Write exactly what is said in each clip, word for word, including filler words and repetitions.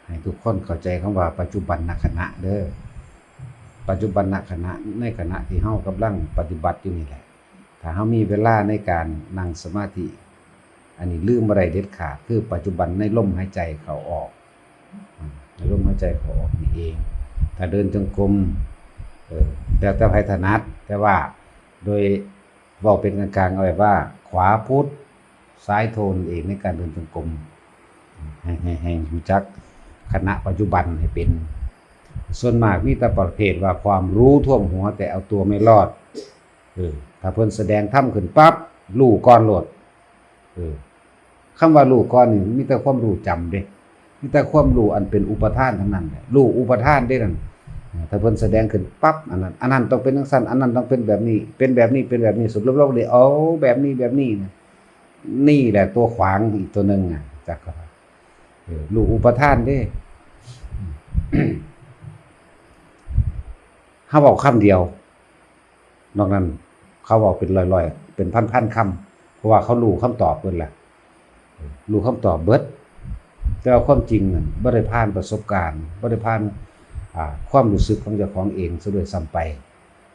ให้ทุกคนเข้าใจคำว่าปัจจุบันขณะเด้อ ปัจจุบันขณะ ในขณะที่เฮากำลังปฏิบัติอยู่นี่แหละ ถ้าเฮามีเวลาในการนั่งสมาธิ อันนี้ลืมบ่ได้เด็ดขาด คือปัจจุบันในลมหายใจเข้าออก อ่า ในลมหายใจเข้าออกนี่เอง ถ้าเดินจงกรม เออ แล้วแต่ไผถนัด แต่ว่าโดย เว้าเป็นกลางๆ เอาแบบว่าขวาพุทธ ซ้ายโทนั่นเองในการเดินจงกรม ให้ ให้ ให้รู้จักขณะปัจจุบันให้เป็น ส่วนมากมีแต่ประเภทว่าความรู้ท่วมหัวแต่เอาตัวไม่รอด เออ ถ้าเพิ่นแสดงธรรมขึ้นปั๊บ รู้ก่อนโลด เออ คำว่ารู้ก่อนนี่มีแต่ความรู้จำเด้ มีแต่ความรู้อันเป็นอุปาทานทั้งนั้นแหละ รู้อุปาทานเด้นั่น ถ้าเพิ่นแสดงขึ้นปั๊บ อันนั้น อันนั้นต้องเป็นจั่งซั้น อันนั้นต้องเป็นแบบนี้ เป็นแบบนี้ เป็นแบบนี้ สรุปแล้วเลย เอาแบบนี้ แบบนี้นะ นี่แหละตัวขวางอีกตัวหนึ่งอ่ะ จักร เออ รู้อุปาทานเด้ เฮาเว้าคำเดียว นอกนั้นเขาเว้าเป็นร้อยๆ เป็นพันๆ คำ เพราะว่าเขารู้คำตอบเบิดแหละ รู้คำตอบเบิด แต่ว่าความจริงนั่นบ่ได้ผ่านประสบการณ์ บ่ได้ผ่าน อ่า ความรู้สึกของเจ้าของเองซะด้วยซ้ำไป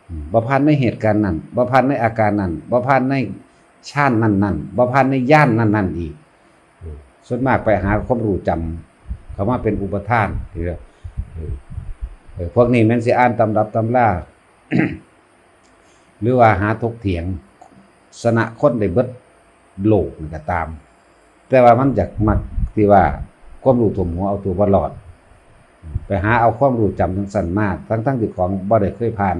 อืม บ่ผ่านในเหตุการณ์นั้น บ่ผ่านในอาการนั้น บ่ผ่านในฌานนั้นๆ บ่ผ่านในญาณนั้นๆ อีก เออ ส่วนมากไปหาความรู้จำเข้ามาเป็นอุปาทาน เออ เออ เออ พวกนี้แม่นสิอ่านตำรับตำรา หรือว่าหาถกเถียง ชนะคนได้เบิดโลกนี่ก็ตาม แต่ว่ามันอยากมักที่ว่าความรู้ท่วมหัวเอาตัวบ่รอด ไปหาเอาความรู้จำจั่งซั้นมา ทั้งๆ ที่ของบ่ได้เคยผ่าน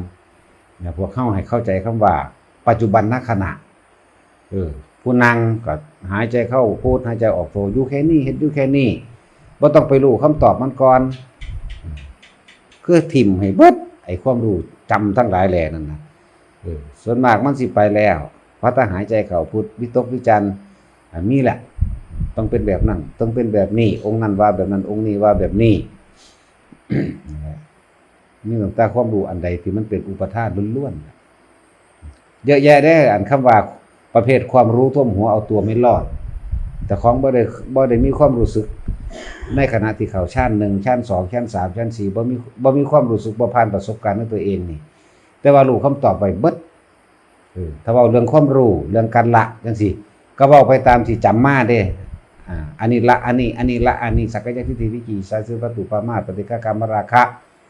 เนี่ย พวกเฮาให้เข้าใจคำว่าปัจจุบันขณะ เออ ผู้นั่งก็หายใจเข้าพุทหายใจออกโท อยู่แค่นี้ เฮ็ดอยู่แค่นี้ บ่ต้องไปรู้คำตอบมันก่อน คือถิ่มให้เบิด ไอ้ความรู้จำทั้งหลายแหล่นั่นน่ะ เออ ส่วนมากมันสิไปแล้ว พอแต่หายใจเข้าพุท วิตกวิจารณ์ อ่ะ มีแหละ ต้องเป็นแบบนั้น ต้องเป็นแบบนี้ องค์นั้นว่าแบบนั้น องค์นี้ว่าแบบนี้ มีตั้งแต่ความรู้อันใดที่มันเป็นอุปาทานล้วนๆ เยอะแยะเด้ อันคำว่าประเภทความรู้ท่วมหัวเอาตัวไม่รอด แต่ของบ่ได้ บ่ได้มีความรู้สึก ในขณะที่เข้าฌานหนึ่ง ฌานสอง ฌานสาม ฌานสี่ บ่มี บ่มีความรู้สึก บ่ผ่านประสบการณ์ด้วยตัวเองนี่ แต่ว่ารู้คำตอบไว้เบิด เออ ถ้าเว้าเรื่องความรู้ เรื่องการละจั่งซี้ ก็เว้าไปตามที่จำมาเด้ อ่า อันนี้ละอันนี้ อันนี้ละอันนี้ สักกายทิฏฐิ วิจิกิจฉา ศีลพัตตุปามาส ปฏิฆะกามราคะ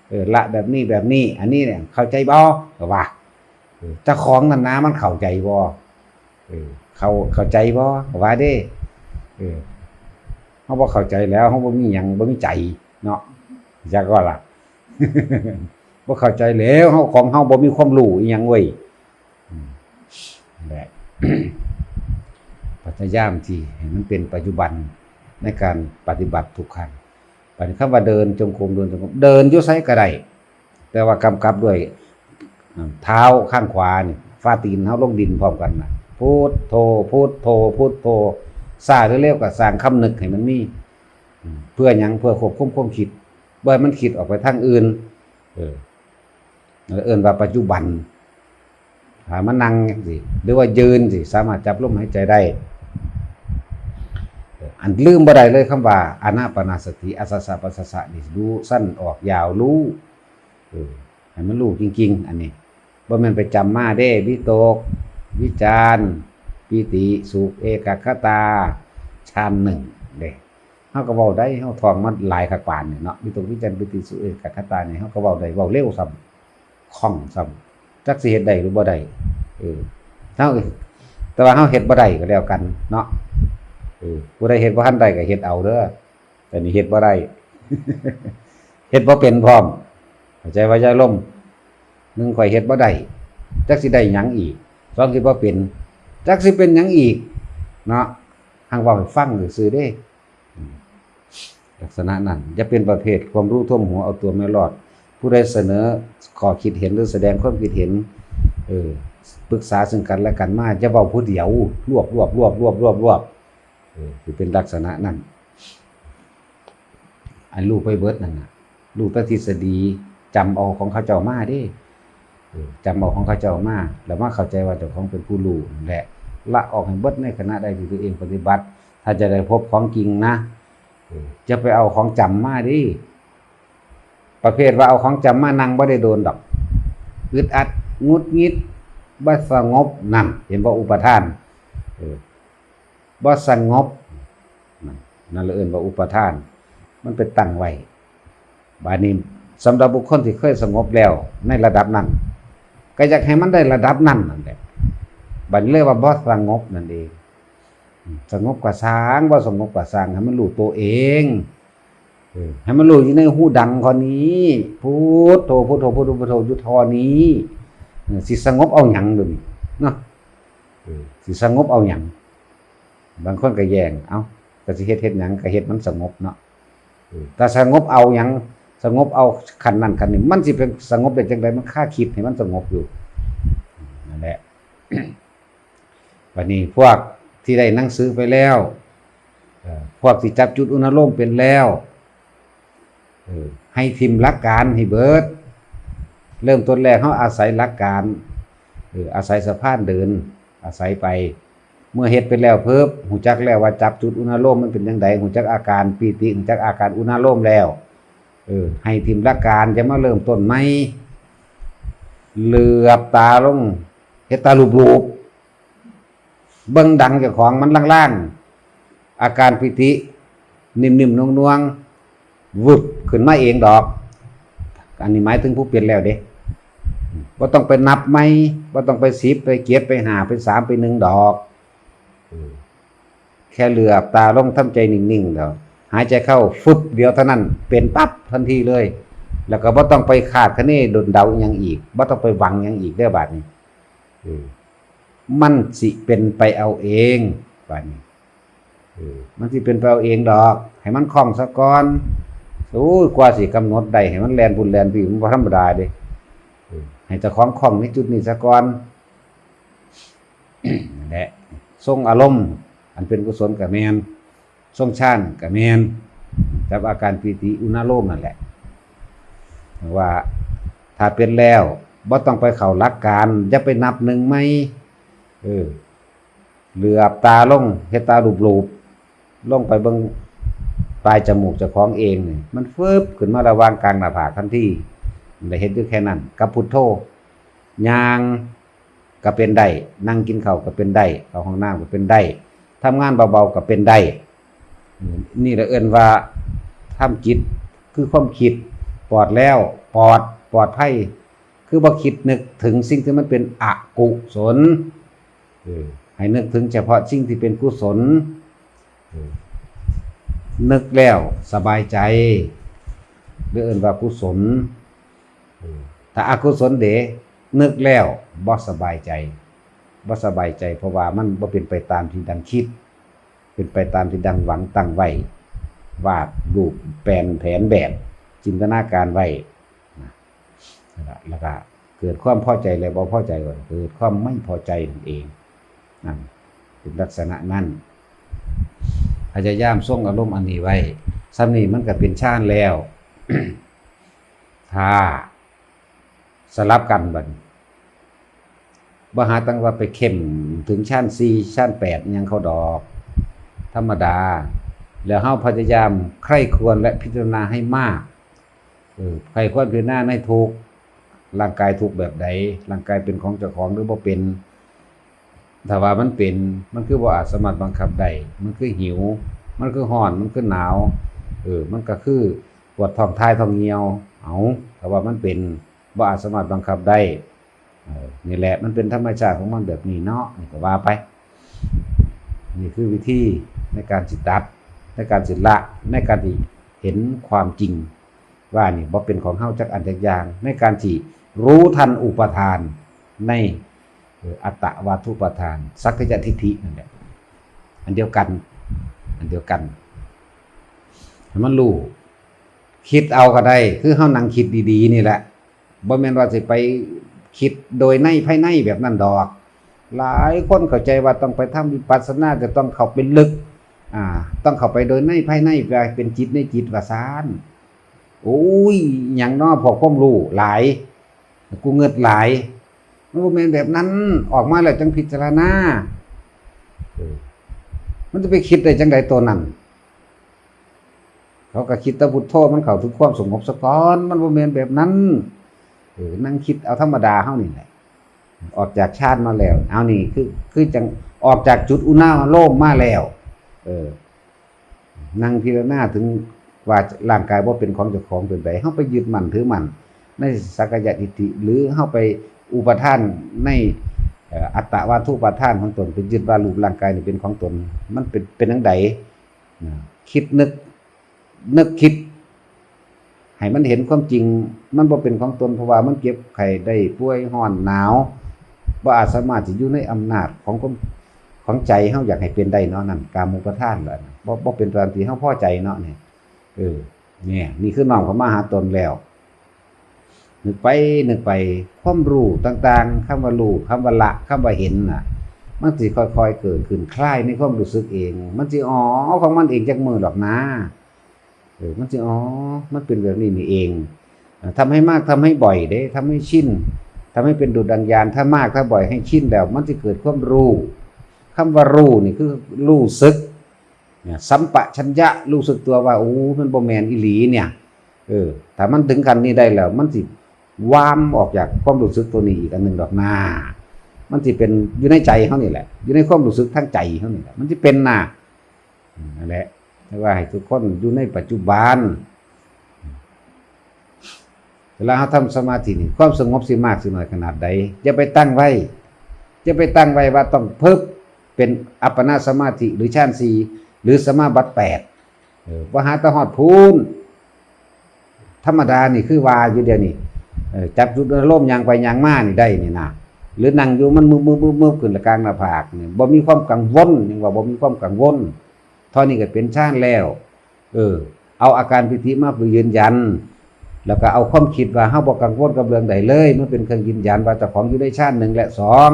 เออ ละแบบนี้แบบนี้ อันนี้เนี่ย เข้าใจบ่ ก็ว่า เออ เจ้าของนั่นนะ มันเข้าใจบ่ เออ เข้า เข้าใจบ่ ก็ว่าเด้ เออ เฮาบ่เข้าใจแล้ว เฮาบ่มีหยัง บ่มีใจเนาะ จักว่าล่ะ บ่เข้าใจแล้ว เฮา ของเฮาบ่มีความรู้อีหยังเว้ย อืม นั่นแหละ พยายามที่ให้มันเป็นปัจจุบันในการปฏิบัติทุกครั้ง บัดนี้คำว่าเดินจงกรม เดินจงกรม เดินอยู่ไสก็ได้ แต่ว่ากำกับด้วย อ่า เท้าข้างขวานี่ ฝ่าตีนเฮาลงดินพร้อมกันน่ะ พุทโธ พุทโธ พุทโธ ช้าหรือเร็วก็สร้างคำนึกให้มันมี อืม เพื่อหยัง เพื่อควบคุมความคิด บ่ให้มันคิดออกไปทางอื่น เออ เอิ้นว่าปัจจุบัน ถ้ามานั่งจั่งซี้ หรือว่ายืนจั่งซี้ สามารถจับลมหายใจได้ อันลืมบ่ได้เลยคำว่า อานาปานสติ อาสสะปัสสะนี่ รู้สั้นออกยาว รู้ เออ ให้มันรู้จริงๆ อันนี้ บ่แม่นไปจำมาเด้ วิตก วิจาร ปีติ สุข เอกัคคตา ฌานหนึ่งเด้ เฮาก็เว้าได้ เฮาท่องมาหลายคักปานนี่เนาะ วิตก วิจาร ปีติ สุข เอกัคคตานี่ เฮาก็เว้าได้ เว้าเร็วซ้ำ คล่องซ้ำ จักสิเฮ็ดได้หรือบ่ได้ เออ เฮา แต่ว่าเฮาเฮ็ดบ่ได้ก็แล้วกันเนาะ เออ ผู้ใดเฮ็ดบ่ทันได้ก็เฮ็ดเอาเด้อ แต่นี่เฮ็ดบ่ได้ เฮ็ดบ่เป็นพร้อม เข้าใจว่าอย่าลม หนึ่ง ข้อยเฮ็ดบ่ได้ จักสิได้หยังอีก สอง เฮ็ดบ่เป็น จักสิเป็นหยังอีก เนาะ หังเว้าให้ฟังซื่อๆเด้ อืม ลักษณะนั้น อย่าเป็นประเภทความรู้ท่วมหัวเอาตัวไม่รอด ผู้ใดเสนอข้อคิดเห็นหรือแสดงความคิดเห็น เออ ปรึกษาซึ่งกันและกันมา อย่าเว้าผู้เดียว รวบ รวบ รวบ รวบ รวบ รวบ เออ สิเป็นลักษณะนั้น อันรู้ไปเบิดนั่นน่ะ รู้แต่ทฤษฎี จำเอาของเขาเจ้ามาเด้ เออ จำเอาของเขาเจ้ามา แล้วมาเข้าใจว่าเจ้าของเป็นผู้รู้นั่นแหละ ละออกให้เบิดในขณะใดที่ตัวเองปฏิบัติ ถ้าจะได้พบของจริงนะ จะไปเอาของจำมาดิ ประเภทว่าเอาของจำมานั่งบ่ได้โดนดอก อึดอัด หงุดหงิด บ่สงบ นั่น เห็นบ่ อุปาทาน เออ บ่สงบ นั่น นั่นละเอิ้นว่าอุปาทาน มันไปตั้งไว้ บาดนี้ สำหรับบุคคลที่เคยสงบแล้วในระดับนั้น ก็อยากให้มันได้ระดับนั้นนั่นแหละ บาดนี้เลยว่าบ่สงบนั่นเอง สงบก็ซ่าง บ่สงบก็ซ่าง ให้มันรู้ตัวเอง เออ ให้มันรู้อยู่ในหูดังข้อนี้ พุทโธ พุทโธ พุทโธ พุทโธ อยู่ท่อนี้ เออ สิสงบเอาหยังเดี๋ยวนี้เนาะ เออ สิสงบเอาหยัง บางคนก็แย้ง เอ้า ก็สิเฮ็ด เฮ็ดหยัง ก็เฮ็ดมันสงบเนาะ เออ แต่สงบเอาหยัง สงบเอาขั้นนั้นขั้นนี้ มันสิเป็นสงบได้จังใด มันคาคิดให้มันสงบอยู่ นั่นแหละ บัดนี้พวกที่ได้หนังสือไปแล้ว เอ่อ พวกที่จับจุดอุณาโลมเป็นแล้ว เออ ให้ถิ่มหลักการให้เบิด เริ่มต้นแรกเฮาอาศัยหลักการ เออ อาศัยสะพานเดิน อาศัยไป เมื่อเฮ็ดไปแล้วเพิ่บ ฮู้จักแล้วว่าจับจุดอุณาโลมมันเป็นจังใด ฮู้จักอาการปีติ ฮู้จักอาการอุณาโลมแล้ว เออ ให้ถิ่มหลักการ จะมาเริ่มต้นใหม่ เหลือบตาลง เฮ็ดตาลูบๆ เบิ่งดังเจ้าของมันล่างๆ อาการปีติ นิ่มๆ นวลๆ วึบขึ้นมาเองดอก อันนี้หมายถึงผู้เป็นแล้วเด้ บ่ต้องไปนับใหม่ บ่ต้องไปสิบ ไปเจ็ด ไปห้า ไปสาม ไปหนึ่งดอก เออ แค่เหลือบตาลง ทำใจนิ่งๆ แล้ว หายใจเข้า ฟึบ เดียวเท่านั้น เป็นปั๊บทันทีเลย แล้วก็บ่ต้องไปคาดคะเนดนเดาอิหยังอีก บ่ต้องไปหวังหยังอีกเด้อบาดนี้ เออ มันสิเป็นไปเอาเอง บาดนี้ เออ มันสิเป็นไปเอาเองดอก ให้มันคล่องซะก่อน โอ้ย กว่าสิกำหนดได้ ให้มันแล่นพุ้นแล่นพี้ มันบ่ธรรมดาเด้ เออ ให้เจ้าของคล่องในจุดนี้ซะก่อน นั่นแหละ ทรงอารมณ์ อันเป็นกุศลก็แม่น ทรงฌานก็แม่น กับอาการปีติอุณาโลมนั่นแหละ ว่าถ้าเป็นแล้ว บ่ต้องไปเข้าหลักการ อย่าไปนับหนึ่งใหม่ เออ เหลือบตาลง เฮ็ดตาลูบๆ ลงไปเบิ่งปลายจมูกเจ้าของเองนี่ มันฟึบขึ้นมาระหว่างกลางหน้าผากทันที ได้เฮ็ดอยู่แค่นั้น กับพุทโธ ย่างก็เป็นได้ นั่งกินข้าวก็เป็นได้ เข้าห้องน้ำก็เป็นได้ ทำงานเบาๆก็เป็นได้ นี่แหละเอิ้นว่าทำจิต คือความคิด ปลอดแล้ว ปลอด ปลอดภัย คือบ่คิดนึกถึงสิ่งที่มันเป็นอกุศล เออ ให้นึกถึงเฉพาะสิ่งที่เป็นกุศล เออ นึกแล้วสบายใจ หรือเอิ้นว่ากุศล เออ ถ้าอกุศลเด้ นึกแล้วบ่สบายใจ บ่สบายใจ เพราะว่ามันบ่เป็นไปตามที่ดังคิด เป็นไปตามที่ดังหวังตั้งไว้ วาดรูปแปลนแผนแบบ จินตนาการไว้ นะ แล้วก็เกิดความพอใจและบ่พอใจ ก็เกิดความไม่พอใจนั่นเอง นั่น เป็นลักษณะนั้น พยายามทรงอารมณ์อันนี้ไว้ ส่ำนี้มันก็เป็นฌานแล้ว ถ้าสลับกันบัดนี้ บ่หาตั้งว่าไปเข้มถึงฌานสี่ ฌานแปดหยังเขาดอก ธรรมดา แล้วเฮาพยายามใคร่ครวญและพิจารณาให้มาก เออ ใคร่ครวญพิจารณาในทุกข์ ร่างกายทุกข์แบบใด ร่างกายเป็นของเจ้าของหรือบ่เป็น ถ้าว่ามันเป็น มันคือบ่อาจสามารถบังคับได้ มันคือหิว มันคือร้อน มันคือหนาว เออ มันก็คือปวดท้องถ่ายท้องเหี่ยว เอา ถ้าว่ามันเป็น บ่อาจสามารถบังคับได้ เออ นี่แหละ มันเป็นธรรมชาติของมันแบบนี้เนาะ นี่ก็ว่าไป นี่คือวิธีในการสิตัด ในการสิละ ในการที่เห็นความจริง ว่านี่บ่เป็นของเฮาจักอันจักอย่าง ในการที่รู้ทันอุปาทานใน เอ่อ อัตตวาทุปาทาน สักกายทิฏฐินั่นแหละ อันเดียวกัน อันเดียวกัน ให้มันรู้ คิดเอาก็ได้ คือเฮานั่งคิดดีๆ นี่แหละ บ่แม่นว่าสิไปคิดโดยในภายในแบบนั้นดอก หลายคนเข้าใจว่าต้องไปทำวิปัสสนา จะต้องเข้าไปลึก อ่า ต้องเข้าไปโดยในภายใน ว่าเป็นจิตในจิต ว่าซั่น โอ้ย หยังน้อ พวกความรู้หลาย กูเงิดหลาย มันบ่แม่นแบบนั้น ออกมาแล้วจังพิจารณา เออ มันจะไปคิดได้จังใดตัวนั้น เขาก็คิดแต่พุทโธ มันเข้าถึงความสงบซะก่อน มันบ่แม่นแบบนั้น เออ นั่งคิดเอาธรรมดาเฮานี่แหละ ออกจากฌานมาแล้ว เอานี่คือ คือจั่งออกจากจุดอุณาโลมมาแล้ว เออ นั่งพิจารณาถึงว่าร่างกายบ่เป็นของเจ้าของ เป็นใด เฮาไปยึดมั่นถือมั่นในสักกายทิฏฐิ หรือเฮาไปอุปาทานใน เอ่อ อัตตวาทุปาทานของตน ไปยึดว่ารูปร่างกายนี่เป็นของตน มันเป็น เป็นจั่งใด นะ คิดนึก นึกคิด ให้มันเห็นความจริง มันบ่เป็นของตน เพราะว่ามันเจ็บไข้ได้ป่วยร้อนหนาว บ่อาจสามารถสิอยู่ในอำนาจของความ ของใจเฮาอยากให้เป็นได้เนาะ นั่นกามูปาทานล่ะ บ่ บ่เป็นตามที่เฮาพอใจเนาะ เนี่ย เออ เนี่ย นี่คือน้อมเข้ามาหาตนแล้ว นึกไปนึกไป ความรู้ต่างๆ คำว่ารู้ คำว่าละ คำว่าเห็นน่ะ มันสิค่อยๆ เกิดขึ้นคลายในความรู้สึกเอง มันสิอ๋อของมันเองจักมื้อดอกนะ เออ มันสิอ๋อ มันเป็นแบบนี้นี่เอง อ่า ทำให้มาก ทำให้บ่อยเด้ ทำให้ชิน ทำให้เป็นดุจดังยาน ถ้ามาก ถ้าบ่อย ให้ชินแล้ว มันสิเกิดความรู้ คำว่ารู้นี่คือรู้สึก เนี่ย สัมปชัญญะ รู้สึกตัวว่า โอ้ มันบ่แม่นอีหลีเนี่ย เออ ถ้ามันถึงขั้นนี้ได้แล้ว มันสิวามออกจากความรู้สึกตัวนี้อีกอันหนึ่งดอกนา มันสิเป็นอยู่ในใจเฮานี่แหละ อยู่ในความรู้สึกทางใจเฮานี่แหละ มันสิเป็นน่ะ อืม นั่นแหละ แต่ว่าให้ทุกคนอยู่ในปัจจุบัน เวลาเฮาทำสมาธินี่ ความสงบสิมากสิน้อยขนาดใด อย่าไปตั้งไว้ อย่าไปตั้งไว้ว่าต้องเพิ่บเป็นอัปปนาสมาธิ หรือฌานสี่ หรือสมาบัติแปด เออ บ่หาแต่ฮอดพู้น ธรรมดานี่คือว่าอยู่เดี๋ยวนี้ เออ จับจุดอารมณ์ย่างไปย่างมานี่ได้นี่นะ หรือนั่งอยู่มันมึบๆๆๆ ขึ้นละกลางหน้าผากนี่ บ่มีความกังวล ยังว่าบ่มีความกังวล เท่านี้ก็เป็นฌานแล้ว เออ เอาอาการปีติมายืนยัน แล้วก็เอาความคิดว่าเฮาบ่กังวลกับเรื่องใดเลย มันเป็นเครื่องยืนยันว่าเจ้าของอยู่ในฌานหนึ่งและสอง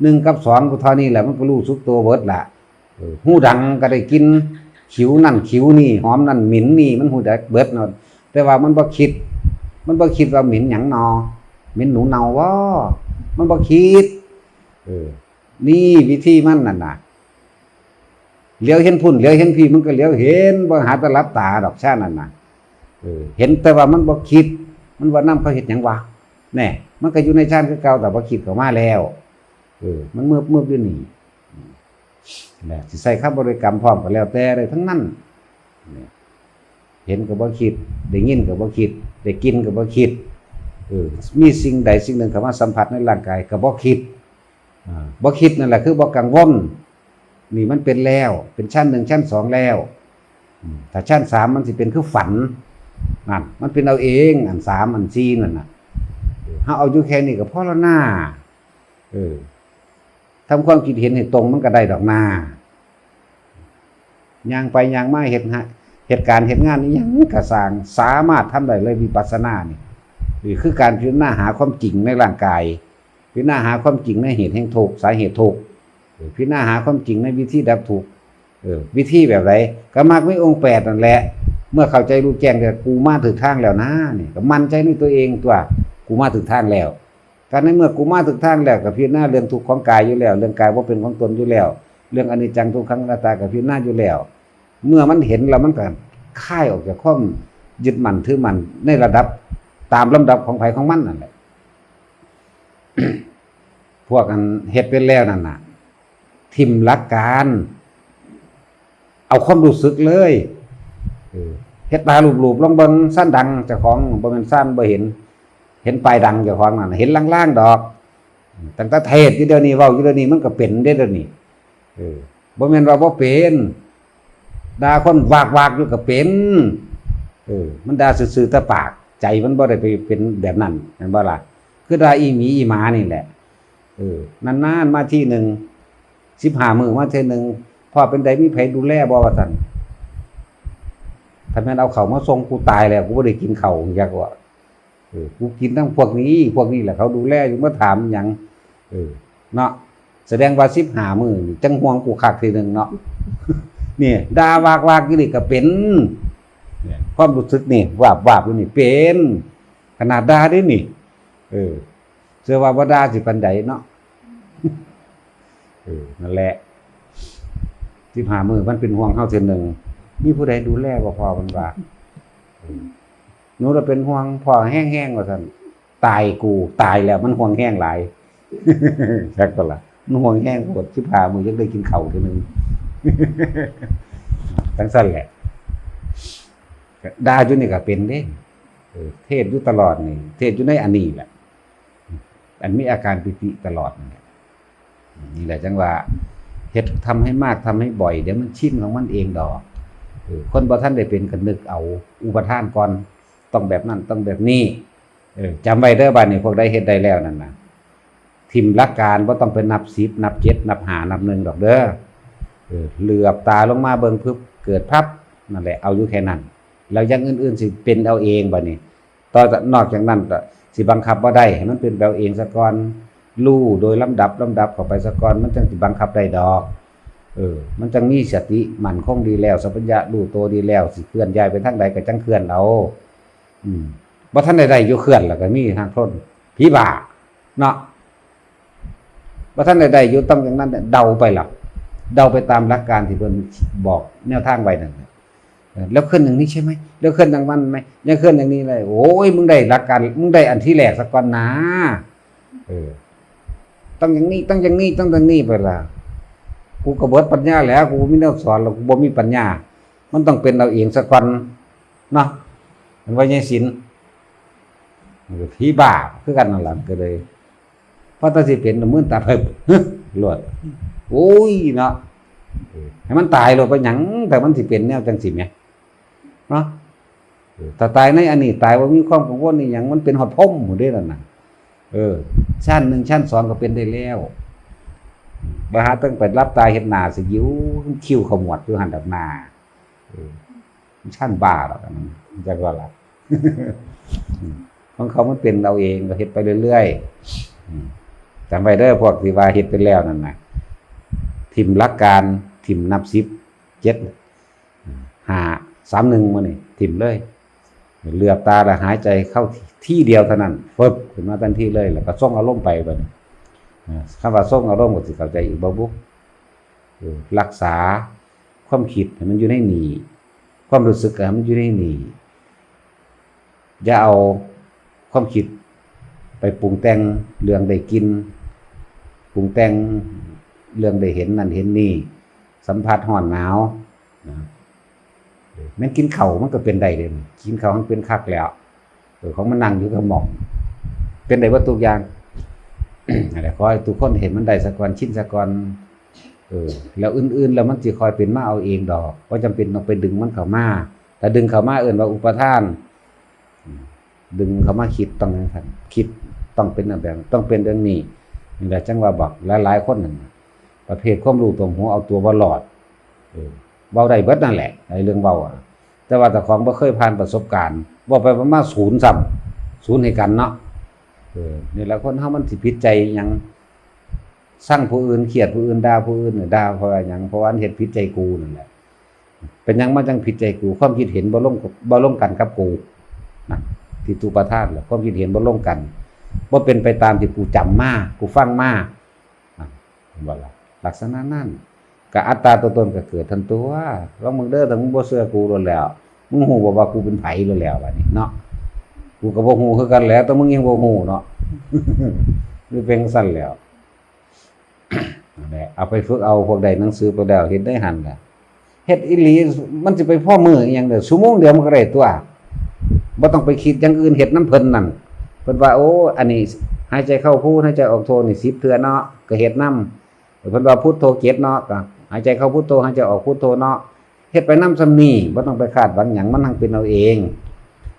หนึ่งกับสองก็เท่านี้แหละ มันก็รู้สึกตัวเบิดละ เออ ฮู้ดังก็ได้กลิ่น ขิวนั่นขิวนี่ หอมนั่นเหม็นนี่ มันฮู้จักเบิดเนาะ แต่ว่ามันบ่คิด มันบ่คิดว่าเหม็นหยังนอ เหม็นหนูเน่าบ่ มันบ่คิด เออ นี่วิธีมันนั่นน่ะ เหลียวเห็นพุ้น เหลียวเห็นพี้ มันก็เหลียวเห็น บ่หาแต่หลับตาดอกฌานนั่นน่ะ เออ เห็นแต่ว่ามันบ่คิด มันว่านำเขาเฮ็ดหยังวะ แน่ มันก็อยู่ในฌานคือเก่า แต่บ่คิดเข้ามาแล้ว เออ มันมืบๆอยู่นี่ นะ สิใช้คำบริกรรมพร้อมก็แล้วแต่ได้ทั้งนั้น เนี่ย เห็นก็บ่คิด ได้ยินก็บ่คิด ได้กลิ่นก็บ่คิด เออ มีสิ่งใดสิ่งหนึ่งเข้ามาสัมผัสในร่างกายก็บ่คิด อ่า บ่คิดนั่นแหละคือบ่กังวล นี่มันเป็นแล้ว เป็นฌานหนึ่งฌานสองแล้ว อืม ถ้าฌานสามมันสิเป็นคือฝัน นั่น มันเป็นเอาเอง อันสามอันสี่นั่นน่ะ เออ เฮาเอาอยู่แค่นี้ก็พอแล้วนา เออ ทำความคิดเห็นให้ตรงมันก็ได้ดอกนา ย่างไปย่างมา เฮ็ดหา เฮ็ดการเฮ็ดงานอิหยังก็ซ่าง สามารถทำได้เลยวิปัสสนานี่ นี่คือการพิจารณาหาความจริงในร่างกาย พิจารณาหาความจริงในเหตุแห่งทุกข์ สาเหตุทุกข์ เออ พิจารณาหาความจริงในวิธีดับทุกข์ เออ วิธีแบบใด ก็มรรคมีองค์แปดนั่นแหละ เมื่อเข้าใจรู้แจ้งแล้ว กูมาถูกทางแล้วนะ นี่ก็มั่นใจในตัวเองตัว กูมาถูกทางแล้ว ก็ในเมื่อกูมาถูกทางแล้ว ก็พิจารณาเรื่องทุกข์ของกายอยู่แล้ว เรื่องกายบ่เป็นของตนอยู่แล้ว เรื่องอนิจจังทุกขังอนัตตาก็พิจารณาอยู่แล้ว เมื่อมันเห็นแล้วมันก็คลายออกจากความยึดมั่นถือมั่นในระดับตามลำดับของไผของมันนั่นแหละ พวกอันเฮ็ดเป็นแล้วนั่นน่ะ ถิ่มหลักการ เอาความรู้สึกเลย เออ เฮ็ดตาลูบๆ ลองเบิ่งซ่านดังเจ้าของ บ่แม่นซ่านบ่เห็น เห็นป้ายดังเจ้าของนั่น เห็นลางๆ ดอก ตั้งแต่เทศน์อยู่เดี๋ยวนี้ เว้าอยู่เดี๋ยวนี้ มันก็เป็นเด้เดี๋ยวนี้ เออ บ่แม่นว่าบ่เป็น ด่าคนวากๆ อยู่ก็เป็น เออ มันด่าซื่อๆ แต่ปาก ใจมันบ่ได้ไปเป็นแบบนั้น แม่นบ่ล่ะ คือด่าอีหมีอีหมานี่แหละ เออ นานๆ มาทีหนึ่ง สิบห้ามื้อมาเทื่อหนึ่ง "พ่อเป็นใด มีไผดูแลบ่" ว่าซั่น "ถ้าแม่นเอาข้าวมาส่ง กูตายแล้ว กูบ่ได้กินข้าวจักว่า เออ กูกินทั้งพวกนี้ พวกนี้แหละเขาดูแลอยู่ มาถามหยัง" เออ เนาะ แสดงว่าสิบห้ามื้อนี่ จั่งห่วงกูคักทีหนึ่งเนาะ นี่ ด่าวากๆ อยู่นี่ก็เป็น เนี่ย ความรู้สึกนี่ วาบๆ อยู่นี่เป็น ขนาดด่าเด้นี่ เออ เชื่อว่าบ่ด่าสิปานใดเนาะ เออ นั่นแหละ สิบห้ามื้อมันเป็นห่วงเฮาเทื่อหนึ่ง มีผู้ใดดูแลบ่พ่อ มันว่า เออ หนูละเป็นห่วงพ่อแฮงๆ ว่าซั่น ตายกู ตายแล้ว มันห่วงแฮงหลาย จักก็ละ มันห่วงแฮงโพด สิบห้ามื้อยังได้กินข้าวเทื่อหนึ่ง จั่งซั่นแหละ ด่าอยู่นี่ก็เป็นเด้ เออ เทศน์อยู่ตลอดนี่ เทศน์อยู่ในอันนี้แหละ อันมีอาการปีติตลอดนี่แหละ นี่แหละจั่งว่า เฮ็ด ทำให้มาก ทำให้บ่อย เดี๋ยวมันชินของมันเองดอก เออ คนบ่ทันได้เป็นก็นึกเอาอุปทานก่อน ต้องแบบนั้น ต้องแบบนี้ เออ จำไว้เด้อ บัดนี้พวกใดเฮ็ดได้แล้วนั่นน่ะ ถิ่มหลักการ บ่ต้องไปนับสิบ นับเจ็ด นับห้า นับหนึ่งดอกเด้อ เออ เหลือบตาลงมาเบิ่งปึ๊บ เกิดปั๊บ นั่นแหละ เอาอยู่แค่นั้น แล้วอย่างอื่นๆ สิเป็นเอาเองบัดนี้ ต่อจาก นอกจากนั้นก็สิบังคับบ่ได้ ให้มันเป็นไปเอาเองซะก่อน รู้โดยลำดับ ลำดับเข้าไปซะก่อน มันจั่งสิบังคับได้ดอก เออ มันจั่งมีสติมั่นคงดีแล้ว สัมปชัญญะรู้โตดีแล้ว สิเคลื่อนย้ายไปทางใดก็จั่งเคลื่อนเอา อืม บ่ทันได้ได้อยู่ เคลื่อนแล้วก็มีทางทน ผีบ้า เนาะ บ่ทันได้ได้อยู่ ต้องอย่างนั้นน่ะ เดาไปล่ะ เดาไปตามหลักการที่เพิ่นบอกแนวทางไว้นั่นน่ะ เออ แล้วเคลื่อนอย่างนี้ใช่ไหม แล้วเคลื่อนอย่างนั้นไหม ยังเคลื่อนอย่างนี้เลย โอ้ย มึงได้หลักการ มึงได้อันที่แรกซะก่อนนะ เออ ต้องอย่างนี้ ต้องอย่างนี้ ต้องอย่างนี้ไปล่ะ กูก็เบิดปัญญาแล้ว กูบ่มีแนวสอนแล้ว กูบ่มีปัญญา มันต้องเป็นเอาเองซะก่อน เนาะ มันว่าไงศิลป์ มันก็ผีบ้าคือกันนั่นล่ะ ก็เลย พอตาสิเป็นมื่นตาเพิ่ม โลด โอ้ยเนาะ เออ ให้มันตายโลด ไปหยัง แต่มันสิเป็นแนวจังสิแหม เนาะ เออ ถ้าตายในอันนี้ ตายบ่มีความกังวลอีหยัง มันเป็นฮอดพรหมหมดเด้นั่นน่ะ เออ ชั้นหนึ่ง ชั้นสอง ก็เป็นได้แล้ว บ่หาต้องไปหลับตาเฮ็ดหน้าสิอยู่ คิ้วขมวดอยู่หั่นดอกหน้า เออ ชั้นบ้าดอกอันนั้น จักว่าล่ะ อืม ของเขามันเป็นเอาเอง ก็เฮ็ดไปเรื่อยๆ อืม จำไว้เด้อ พวกที่ว่าเฮ็ดไปแล้วนั่นน่ะ ถิ่มหลักการ ถิ่มนับสิบ เจ็ด ห้า สาม หนึ่ง มื้อนี้ ถิ่มเลย เหลือบตาแล้วหายใจเข้าที่เดียวเท่านั้น ฟึบ ขึ้นมาทันทีเลย แล้วก็ส่งอารมณ์ไปบัดนี้ อ่า คำว่าส่งอารมณ์ก็สิเข้าใจอีกบ่บุ เออ รักษาความคิดให้มันอยู่ในนี่ ความรู้สึกให้มันอยู่ในนี่ อย่าเอาความคิดไปปรุงแต่งเรื่องได้กลิ่น ปรุงแต่งเรื่องได้เห็นนั่นเห็นนี่ สัมผัสร้อนหนาว นะ แม่นกินข้าวมันก็เป็นได้เด้ กินข้าวมันเป็นคักแล้ว เออ ของมันนั่งอยู่กับหม่อง เป็นได้เบิดทุกอย่าง นั่นแหละ ขอให้ทุกคนเห็นมันได้ซะก่อน ชินซะก่อน เออ แล้วอื่นๆ แล้วมันสิค่อยเป็นมาเอาเองดอก บ่จำเป็นต้องไปดึงมันเข้ามา ถ้าดึงเข้ามาเอิ้นว่าอุปาทาน อืม ดึงเข้ามาคิดต้องอย่างนั้น คิดต้องเป็นแบบนั้น ต้องเป็นเรื่องนี้ นี่แหละจั่งว่าบอกหลายๆ คนนั่นน่ะ ประเภทความรู้ท่วมหัว เอาตัวบ่รอด เออ เว้าได้เบิดนั่นแหละ ไอ้เรื่องเว้าอะ แต่ว่าเจ้าของบ่เคยผ่านประสบการณ์ เว้าไปเว้ามาศูนย์ซ้ำ ศูนย์ให้กันเนาะ เออ นี่แหละคนเฮามันสิผิดใจหยัง ซังผู้อื่น เครียดผู้อื่น ด่าผู้อื่น ด่าเพราะว่าหยัง เพราะว่ามันเฮ็ดผิดใจกูนั่นแหละ เป็นหยังมันจั่งผิดใจกู ความคิดเห็นบ่ลง บ่ลงกันกับกู นะ ทิฏฐูปาทานแหละ ความคิดเห็นบ่ลงกัน บ่เป็นไปตามที่กูจำมา กูฟังมา นะ เห็นบ่ล่ะ ลักษณะนั้น ก็อัตตาตัวตนก็เกิดทันตัว ลองมึงเด้อ ถ้ามึงบ่เชื่อกูโลดแล้ว มึงฮู้บ่ว่ากูเป็นไผโลดแล้ว บัดนี้เนาะ กูก็บ่ฮู้คือกันแหล้ว แต่มึงยังบ่ฮู้เนาะ นี่เป็นจั่งซั่นแล้ว นั่นแหละ เอาไปฝึกเอา พวกได้หนังสือไปแล้ว เฮ็ดได้หั่นล่ะ เฮ็ดอีหลี มันสิไปพอมื้ออีหยังเด้อ ชั่วโมงเดียวมันก็ได้ตัว บ่ต้องไปคิดอย่างอื่น เฮ็ดนำเพิ่นนั่น เพิ่นว่า โอ้ อันนี้หายใจเข้าพุท หายใจออกโทนี่ สิบเทื่อเนาะ ก็เฮ็ดนำ เพิ่นว่าพุทโธเจ็ดเนาะ ก็หายใจเข้าพุทโธ หายใจออกพุทโธเนาะ เฮ็ดไปนำส่ำนี้ บ่ต้องไปคาดหวังหยัง มันหั้งเป็นเอาเอง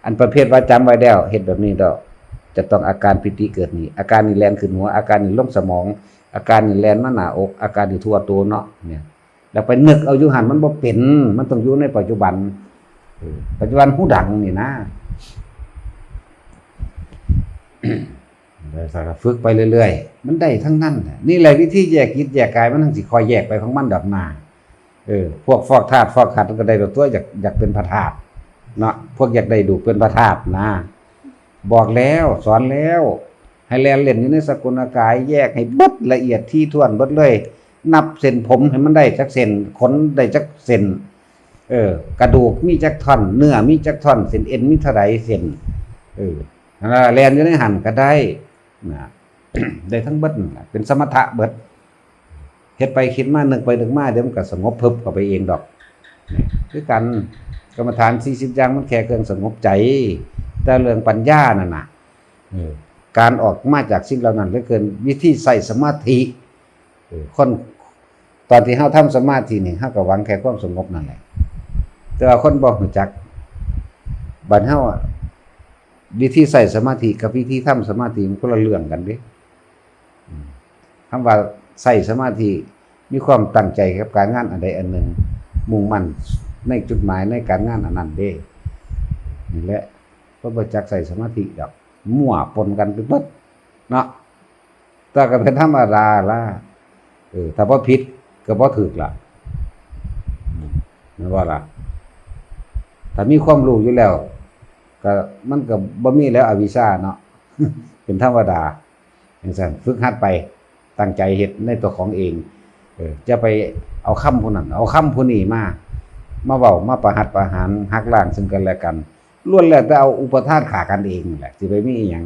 อันประเภทว่าจำไว้แล้ว เฮ็ดแบบนี้ดอก จะต้องอาการปีติเกิดนี่ อาการนี่แล่นขึ้นหัว อาการนี่ลงสมอง อาการนี่แล่นมาหน้าอก อาการนี่ทั่วตัวเนาะ เนี่ย แล้วไปนึกเอาอยู่หั่น มันบ่เป็น มันต้องอยู่ในปัจจุบัน เออ ปัจจุบันหูดังนี่นะ แล้วก็ฝึกไปเรื่อยๆ มันได้ทั้งนั้นน่ะ นี่แหละวิธีแยกจิตแยกกาย มันจั่งสิค่อยแยกไปของมันดอกนา เออ พวกฟอกธาตุฟอกขันธ์มันก็ได้ตัว อยาก อยากเป็นพระธาตุเนาะ พวกอยากได้ลูกเป็นพระธาตุนะ บอกแล้ว สอนแล้ว ให้แล่นเล่นอยู่ในสกุลกาย แยกให้เบิดละเอียดถี่ถ้วนเบิดเลย นับเส้นผมให้มันได้จักเส้น ขนได้จักเส้น เออ กระดูกมีจักท่อน เนื้อมีจักท่อน เส้นเอ็นมีเท่าใดเส้น เออ นั่นล่ะ แล่นอยู่ในหั่นก็ได้นะ ได้ทั้งเบิดนั่นล่ะ เป็นสมถะเบิด เฮ็ดไปคิดมา นึกไปนึกมา เดี๋ยวมันก็สงบเพิบเข้าไปเองดอก คือกัน กรรมฐานสี่สิบอย่าง มันแค่เครื่องสงบใจ แต่เรื่องปัญญานั่นน่ะ เออ การออกมาจากสิ่งเหล่านั้นเหลือเกิน วิธีใช้สมาธิ เออ คน ตอนที่เฮาทำสมาธินี่ เฮาก็หวังแค่ความสงบนั่นแหละ แต่ว่าคนบ่รู้จัก บัดเฮาอะ วิธีใช้สมาธิกับวิธีทำสมาธิมันคนละเรื่องกันเด้ อืม คำว่าใช้สมาธิ มีความตั้งใจกับการงานอันใดอันหนึ่ง มุ่งมั่นในจุดหมายในการงานอันนั้นเด้ นี่แหละ คนบ่จักใช้สมาธิดอก มั่วปนกันไปเบิด เนาะ แต่ก็เป็นธรรมดาล่ะ เออ ถ้าบ่ผิดก็บ่ถูกล่ะ อืม แม่นบ่ล่ะ ถ้ามีความรู้อยู่แล้ว ก็ มันก็บ่มีแล้วอวิชชาเนาะ เป็นธรรมดา จั่งซั้น ฝึกหัดไป ตั้งใจเฮ็ดในตัวของเอง เออ อย่าไปเอาคำผู้นั้น เอาคำผู้นี้มา มาเว้า มาประหัตประหาร หักล้างซึ่งกันและกัน ล้วนแล้วแต่เอาอุปาทานฆ่ากันเองนั่นแหละ สิไปมีอิหยัง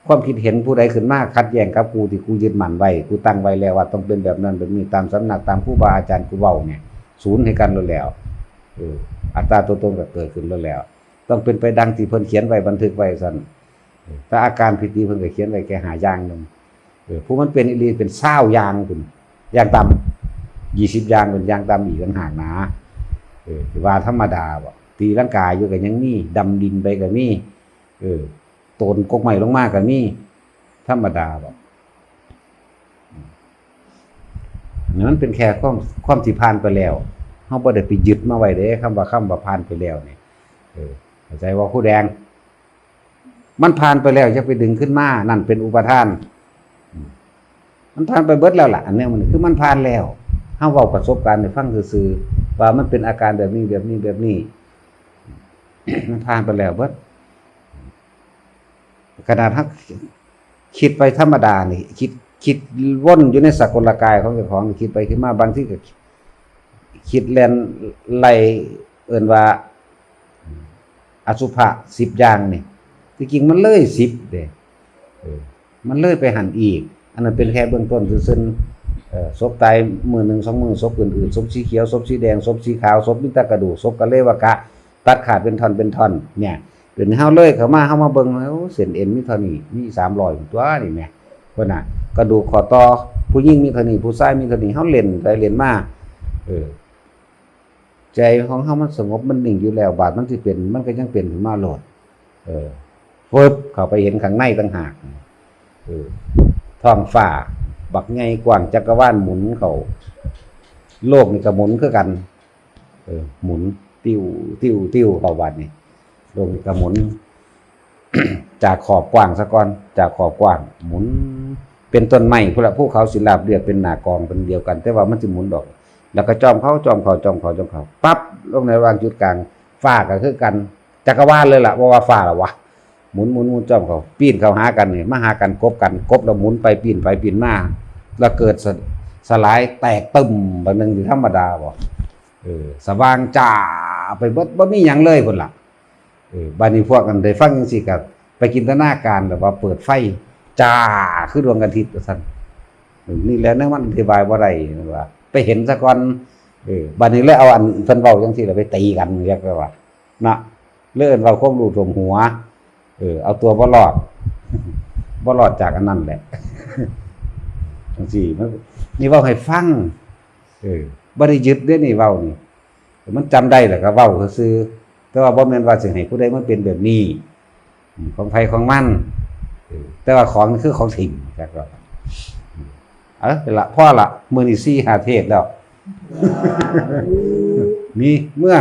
ความคิดเห็นผู้ใดขึ้นมาขัดแย้งกับกูที่กูยึดมั่นไว้ กูตั้งไว้แล้วว่าต้องเป็นแบบนั้นแบบนี้ ตามสำนัก ตามครูบาอาจารย์กูเว้าเนี่ย สูญให้กันโลดแล้ว เออ อัตตาตัวตนก็เกิดขึ้นโลดแล้ว ต้องเป็นไปดังที่เพิ่นเขียนไว้ บันทึกไว้ซั่น เออ แต่อาการผิดนี่เพิ่นก็เขียนไว้แค่ห้าอย่างหนึ่ง เออ ผู้มันเป็นอีหลีเป็นซาวอย่างพุ้น อย่างต่ำ ยี่สิบอย่าง เป็นอย่างต่ำอีกต่างหากนะ เออ สิว่าธรรมดาบ่ ตีลังกาอยู่ก็ยังมี ดำดินไปก็มี เออ โตนกกไม้ลงมาก็มี ธรรมดาบ่ นี่มันเป็นแค่ความ ความที่ผ่านไปแล้ว เฮาบ่ได้ไปยึดมาไว้เด้ คำว่า คำว่าผ่านไปแล้วนี่ เออ เข้าใจว่าครูแดง มันผ่านไปแล้ว อย่าไปดึงขึ้นมา นั่นเป็นอุปาทาน อืม มันผ่านไปเบิดแล้วล่ะ อันเนี้ยมันคือมันผ่านแล้ว เฮาเว้าประสบการณ์ให้ฟังซื่อๆ ว่ามันเป็นอาการแบบนี้ แบบนี้ แบบนี้ มันผ่านไปแล้วเบิด ขนาดเฮาคิดไปธรรมดานี่ คิด คิดวนอยู่ในสกลกายของเจ้าของ คิดไปคิดมา บางทีก็คิดแล่นไล่ เอิ้นว่า อสุภะสิบอย่างนี่ ที่จริงมันเลยสิบเด้ เออ มันเลยไปหั่นอีก อันนั้นเป็นแค่เบื้องต้นซื่อๆ เอ่อ ศพตายมื้อหนึ่งสองมื้อ ศพอื่นๆ ศพสีเขียว ศพสีแดง ศพสีขาว ศพมีแต่กระดูก ศพกะเลวะกะ ตัดขาดเป็นท่อนเป็นท่อน เนี่ย เดี๋ยวนี้เฮาเลยเข้ามา เฮามาเบิ่ง โอ้ เส้นเอ็นมีเท่านี้ มีสามร้อยตัวนี่แหม เพิ่นน่ะ กระดูกข้อต่อ ผู้หญิงมีเท่านี้ ผู้ชายมีเท่านี้ เฮาเล่นไปเล่นมา เออ ใจของเฮามันสงบ มันนิ่งอยู่แล้ว บาดมันสิเป็น มันก็ยังเป็นขึ้นมาโลด เออ ฟึบ เข้าไปเห็นข้างในต่างหาก เออ ท้องฟ้าบักใหญ่กว้าง จักรวาลหมุนเข้า โลกนี่ก็หมุนคือกัน เออ หมุน ติ้ว ติ้ว ติ้วเข้า บาดนี้ โลกนี่ก็หมุน จากขอบกว้างซะก่อน จากขอบกว้าง หมุน เป็นต้นไม้พุ้นละ ภูเขาสิราบเรียบเป็นหน้ากองเป็นเดียวกัน แต่ว่ามันสิหมุนดอก แล้วก็จ้อมเข้า จ้อมเข้า จ้อมเข้า จ้อมเข้า ปั๊บ ลงในระหว่างจุดกลาง ฟ้าก็คือกัน จักรวาลเลยล่ะ บ่ว่าฟ้าละวะ หมุน หมุน หมุน จ้อมเข้า ปีนเข้าหากันนี่ มาหากัน กบกัน กบแล้วหมุนไป ปีนไป ปีนมา แล้วเกิดสะ สลายแตกตึม บางหนึ่งอยู่ธรรมดาบ่ เออ สว่างจ้าไปเบิด บ่มีหยังเลยพุ้นล่ะ เออ บาดนี้พวกอันได้ฟังจั่งซี้ก็ไปจินตนาการแบบว่าเปิดไฟจ้า คือดวงอาทิตย์ว่าซั่น เออ นี่แหละแนวมันอธิบายบ่ได้ว่า ไปเห็นซะก่อน เออ บาดนี้เลยเอาอันเพิ่นเว้าจั่งซี้ล่ะไปตีกัน เรียกว่า นะ เลยเอิ้นว่าความรู้ท่วมหัว เออ เอาตัวบ่รอด บ่รอดจากอันนั้นแหละ จั่งซี้ มัน นี่เว้าให้ฟัง เออ บ่ได้ยึดเด้นี่เว้านี่ มันจำได้แหละก็เว้าซื่อๆ แต่ว่าบ่แม่นว่าสิให้ผู้ใดมาเป็นแบบนี้ อืม ของไผของมัน เออ แต่ว่าของนี่คือของถิ่มครับ เออ เอาละ พอละ มื้อนี้สี่ห้าเทศน์แล้ว นี่ เมื่อ